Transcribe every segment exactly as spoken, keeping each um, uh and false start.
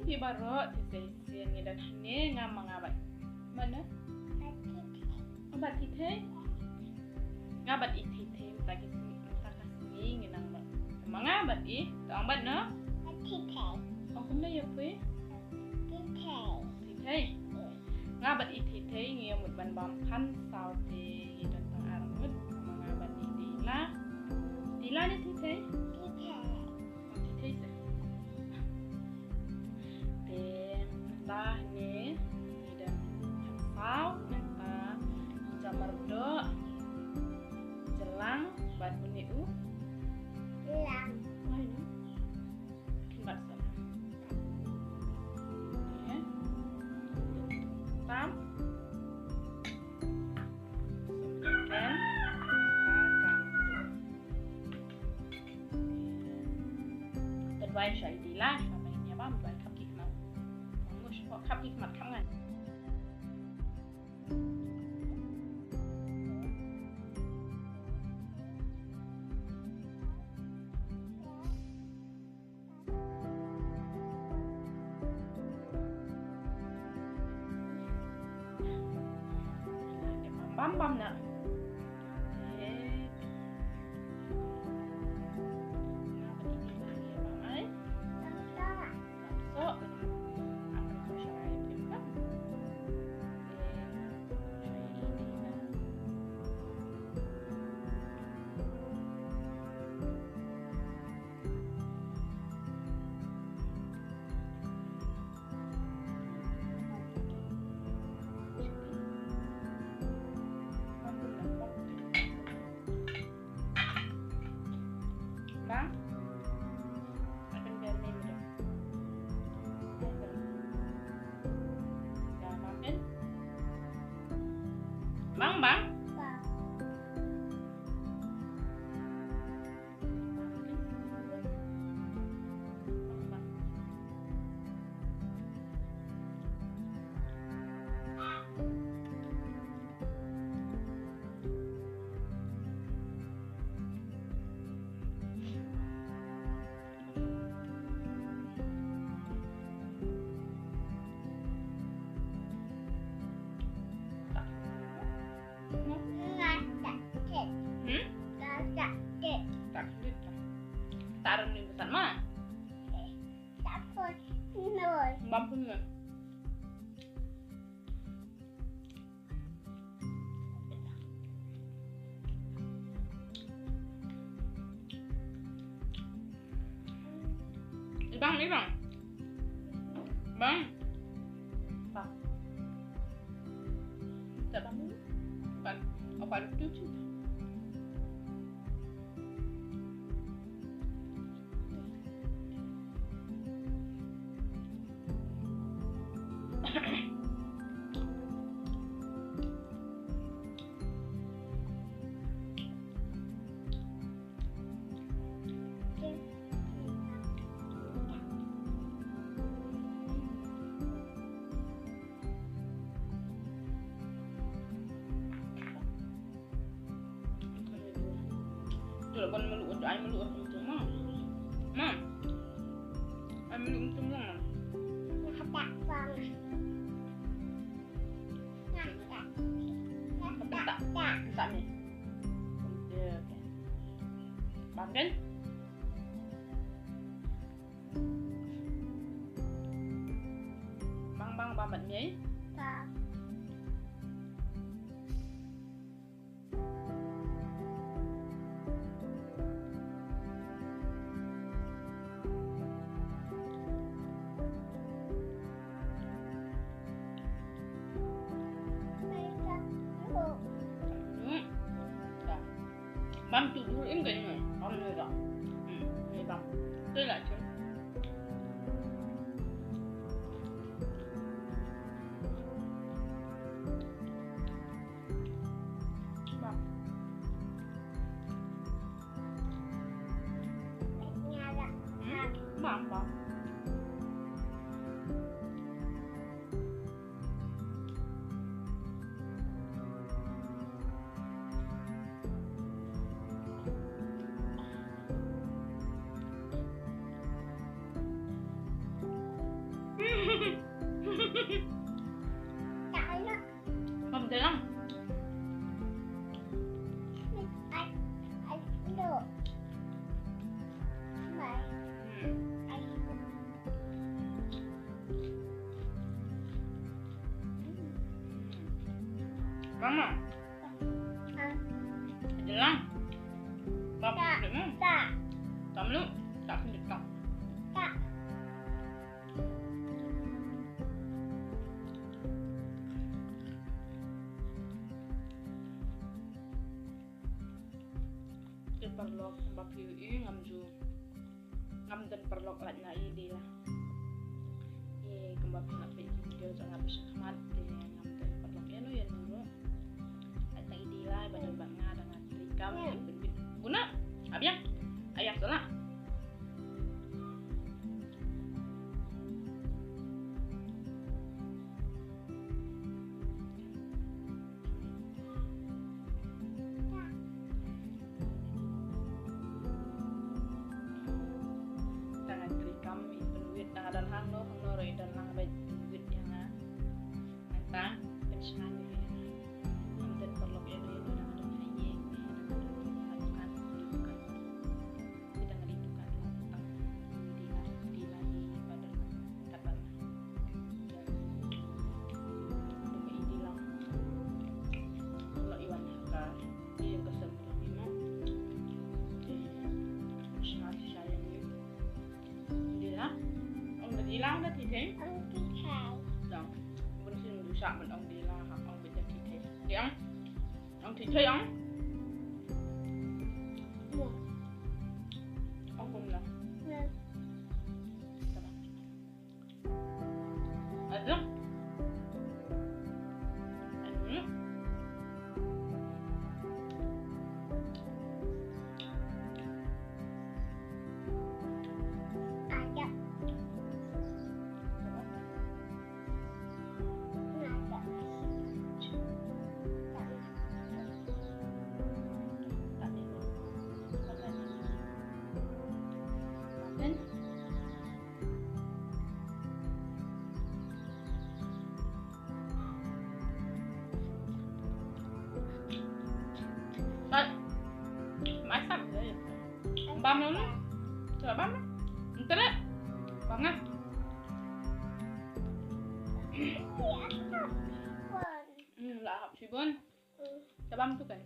Phi baroh, te sa shisien ngi don hangne, nga ma nga bad. Mano? Bad Thithei. Bad Thithei? Nga bad i Thithei, mynta ki sngi, mynta ka sngi ngi nang bad. Ma nga bad i, tang bad no? Bad Thithei. Ong kumno ïa phi? Thithei. Thithei. Nga bad i Thithei ngi ïa mut ban bam phan saw te ngi don tang ar ngut. Ma nga bad i Dila. Dila ne Thithei? Thithei. Ong Thithei se. Te mynta ne ngi don phan saw, mynta jamar doh, jlang bad une u. Lang. Ai no. Kin bat sa. Okay. Tam. Ken. Tam. Te duwai sha i Dila, sha ma ïa bam, duwai khap ki khmat. Bam ngu shu khap ki khmat kham ngan. Bam bam na. Bang. Akan biar main deh. Dah makan? Bang, bang. Bang. Hmm? Tak, tak. Taruh ni besar mah. Bam pun. Ibang, ibang. Bang. Bang. Tak bang. Bukan. Apa ada tu? Jula kon melu, ai melu tum ma. Ma. Ai melu tum ma. Kata bang. Kata. Kata. Kata ni. Okey, okey. Bang kan? Bang, bang, bang, bang, ni. Bang. Bam tu dur im ka ni. Bam ni da. Hmm, ni bam. Tu lah tu. Bam. Hmm? Bam, bam. Mama. Jelang. Bab. Tak. Tak. Tak melu. Tak sendiri tak. Tak. Te paralok ba phi ïohi ngam ju, ngam don paralok lait na ïa i Dila. Ïa kumba phi la peit video jong nga ba shakhmat te ngam don paralok ïano ïano ruh. Lait na ïa i Dila ba don bad nga, da nga treikam ïa pynbit. Guna, abiang. Abiang sala. Tang nga treikam i pynwit, tang nga don hangno hangno ruh i don lang ba i pynwit ïa nga. Nangta pynshai ïa nga. Ngam don paralok ïano ïano, tang nga don ha ïing, tang nga don ha dukan, ha dukan. Kita ngan itu kan tang di la, di la, di la, di la, kata. Di la. Lo iwan ka, di ka sem lo ni mo. Sha, sha, ya ni. Di la. Ong di la, ong di thei. Ong di thei. Dong. Bun sin du sa ban ong di la, ha, ong ba ja thei. Di ong. Ong thei thei ong. Ong kumno? Aduh. Aduh. Mai sam dei. Bam lo ni. Coba bam. Ntere. Bam nga. Hmm, la hap shibun. Coba bam tu kan.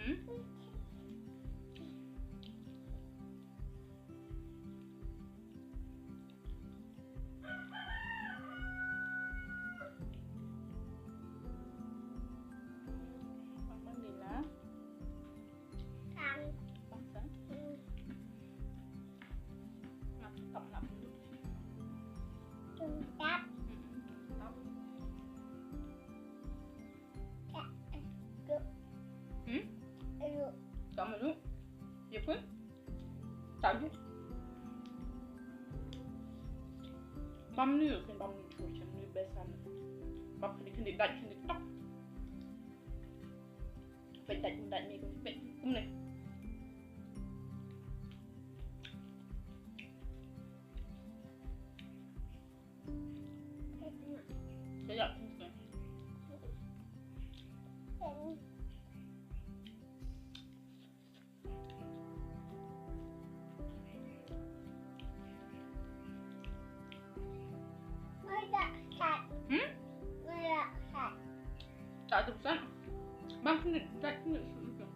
Hmm. Mama Lila. Tang. Bangsa. Hmm. Ngap tap ngap dulu. Tap. Hmm, tap. Hmm? Ka melu. Ïa pun. Tagi. Bam ni, kan bam ni, chur chen ni besan. Bam ni, kan dait, kan dait tok. Peit dait, dait ni, kan peit. Kumne. Sedap. Hmm? Tak ada pesan. Bang, sini, tak sini, sini.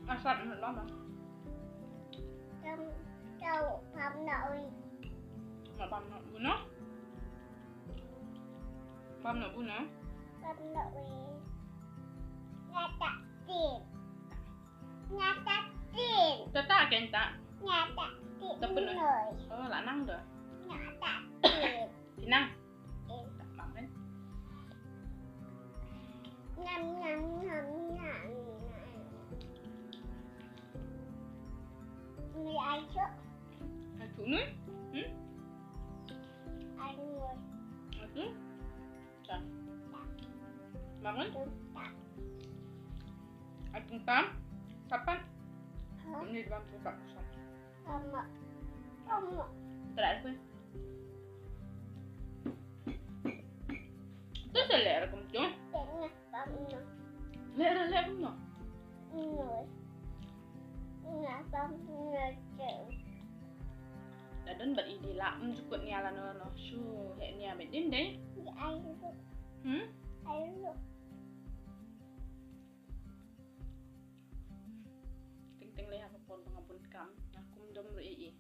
Asat, nak lama. Tam, tau, pam nak ui. Nak pam nak guna? Pam nak guna? Pam nak ui. Nyatak tin. Nyatak tin. Tata ken tak? Nyatak tin. Tapi nak. Oh, lanang dah. Nyatak tin. Kinang. Tin. Tak makan. Nyam, nyam, nyam, nyam. Ni ayo. Ayo nun? Hmm? Ayo. Ayo. Tak. Bangun. Tak. Ayo tam. Sapan. Hah? Ini dalam tempat kosong. Mama. Mama. Terakhir. Tu selera kum tu. Tengah, Mama. Leh ra leh kumno? Nus. Nga pam nus. Da don bad i di la, mm, jukut nia lano lano. Shu heh nia bad din dei. Ai lu. Hmm? Ai lu. Ting ting leh ha ka por ba nga bun kam. Nga kum dom ruh i i.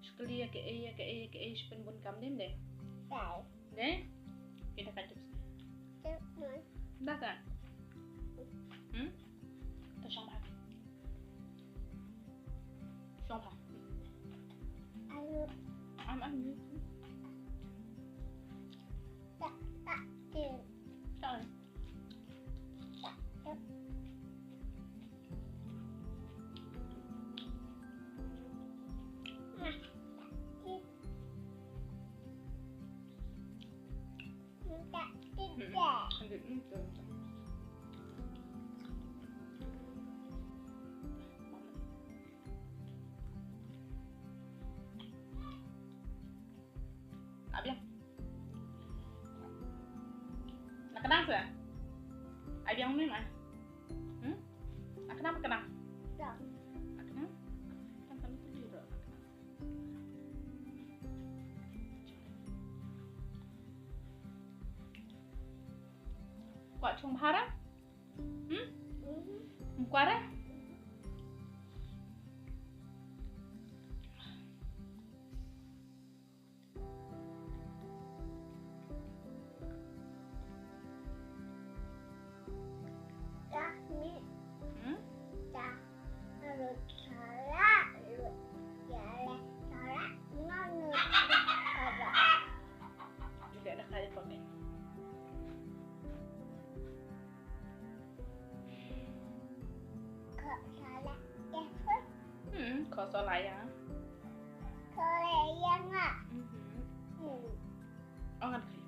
Shu kylli ïa kaei, ïa kaei, ïa kaei, shu pynbun kam dei, dei? Dei. Dei? Kita ka chips. Chips. Da ka? Hmm? To shong bha. Shong bha. Ayu. Am, am, ayu. Tak, tak, tak. Tak. Lah biang. Lah kena seh? Ai biang ni mai. Hmm? Lah kena, kena. Dah. Lah kena? Kan tadi tu dia dah lah kena. Kwah shong bha? Hmm? Kwah? Hmm? Juliet dah kali pakai. Ko sala ya. Hmm, ko sala ya. Ko le ya nga. Mhm. Hmm. Oh, ngan kali.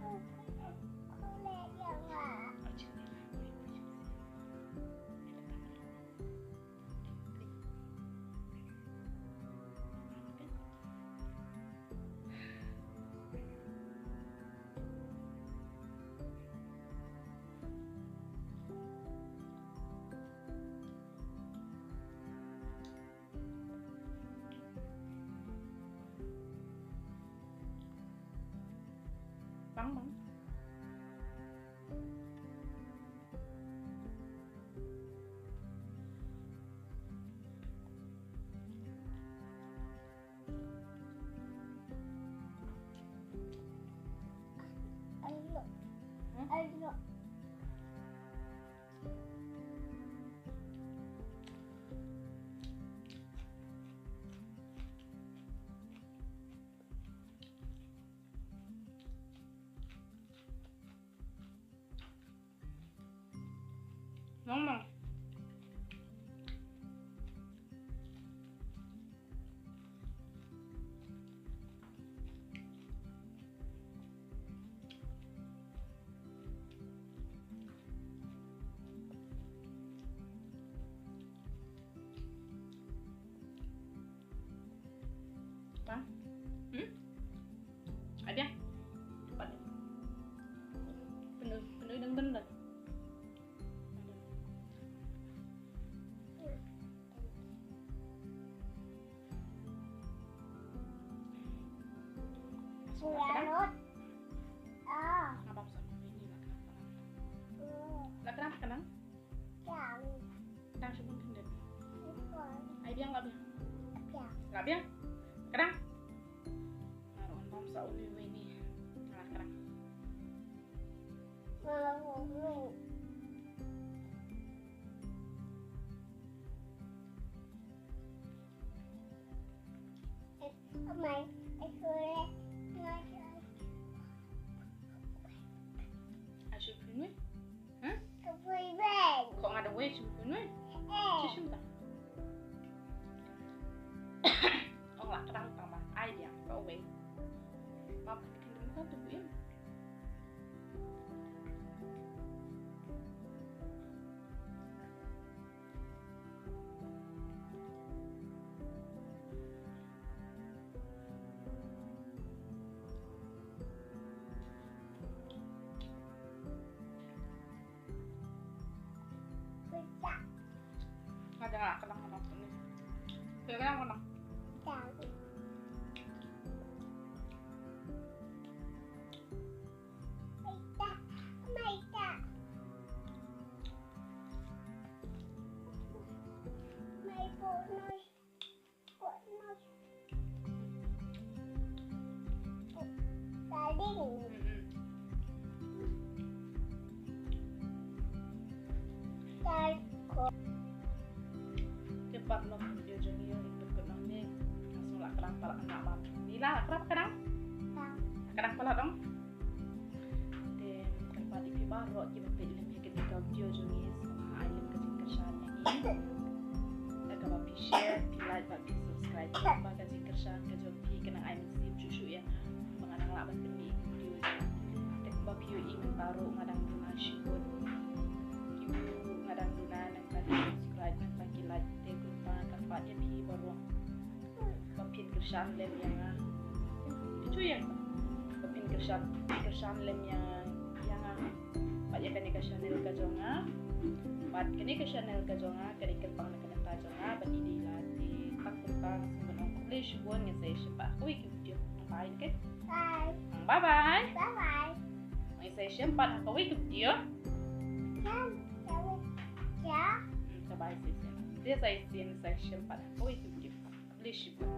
Ko le ya nga. Oh, cik. Bang, bang. Ayo. Hmm? Ayo. Mama. Bang. Hmm? Ai biang. Pat. Pynlong, pynlong dang dang dang. Sudah. Ah. Ngam bam sa ini lah kenang. Lah kenang, kenang. Dang. Dang shu bun khyndiat. Ai biang, lah biang. Biang. Lah biang. Kdang. Nga ruh ngan bam sa une uwei ne. Nga lah kdang. Nga ruh. Amai, ai shu le. Ai shu pynwei. Hah? Ka bui ben. Ko nga da wei shu pynwei. Eh. Shu shu ta. Ong lah kdang tang ba ai biang ka wei. Map ka kin dum ka tu buin. Te pat long video jong ngi ïa kut kut nang ne. Nga sngew la kdang palat nga bam. Ni la kdang kdang. Kdang palat dong. Te kyrpad ïa phi baroh kiba peit lem ïa kane ka video jong ngi, sngewbha ai lem ka jingkyrshan ïa ngi da kaba phi share, phi like bad phi subscribe. Ba ka jingkyrshan ka jong phi ka nang ai mynsiem shuh shuh ïa nga ba nga nang lah ban pynmih ïa ki video jong ngi. Te kumba phi ïohi mynta ruh nga dang duna shibun ki view, nga dang duna nangta ki subscribe, nangta ki like. Te kumba kyrpad ïa phi baroh ba phin kyrshan lem ïa nga. Phi ju ïa nga ba phin kyrshan, kyrshan lem ïa, ïa nga bad ïa kane ka channel ka jong nga. Bad kane ka channel ka jong nga ka dei kyrpang na ka bynta jong nga bad i dei lad. Te tang kumta nga sngewbha ban ong khublei shibun, ngin sa ïashem pat ha kawei ka video. Bye, okay? Bye. Bye bye. Bye bye. Ngin sa ïashem pat ha kawei ka video. Bye bye. Hmm, bye bye, sa ïashem. Te sa ïashem, sa ïashem pat ha kawei ka video. Khublei shibun.